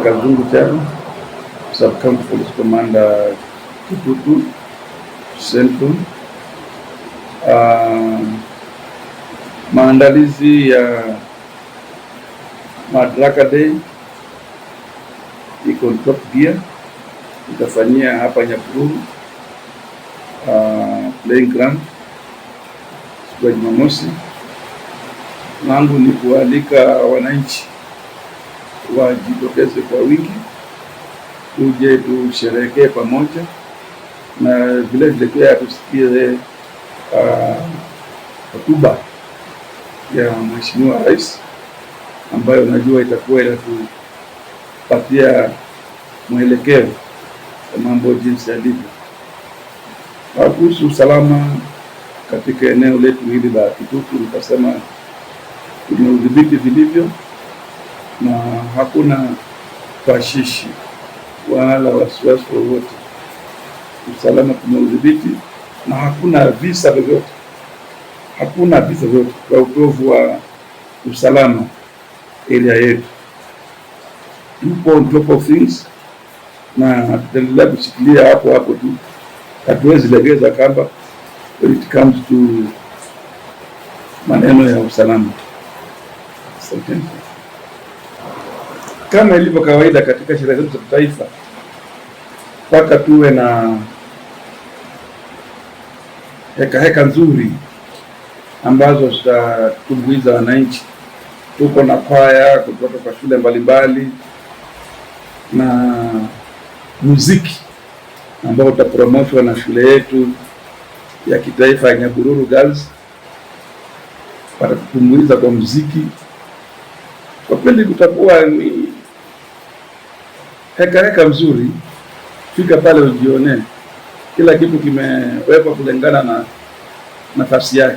Kazungu Charo, Sub County Police Commander, Kitutu Central. Maandalizi ya Madaraka Day iko top gear, itafanyia hapa Nyahururu playing ground siku ya Jumamosi. Langu ni kualika wananchi wajitokeze kwa wingi, tuje tusherehekee pamoja na vile vile pia tusikie hotuba ya Mheshimiwa Rais ambayo najua itakuwa inatupatia mwelekeo wa mambo jinsi yalivyo. Kuhusu usalama katika eneo letu hili la Kitutu, nikasema tumeudhibiti vilivyo na hakuna tashishi wala wasiwasi wowote. Usalama tumeudhibiti na hakuna visa vyovyote, hakuna visa vyovyote kwa utovu wa usalama area yetu. Tupo on top of things na tutaendelea kushikilia hapo hapo tu, hatuwezi legeza kamba when it comes to maneno ya usalama. Asante. Kama ilivyo kawaida katika sherehe zetu za kitaifa, mpaka tuwe na heka heka nzuri ambazo zitatumbuiza wananchi. Tuko na kwaya kutoka kwa shule mbalimbali na muziki ambao utapromoshwa na shule yetu ya kitaifa ya Nyabururu Girls, watatutumbuiza kwa muziki. Kwa kweli kutakuwa ni heka heka mzuri. Fika pale ujionee, kila kitu kimewekwa kulingana na nafasi yake.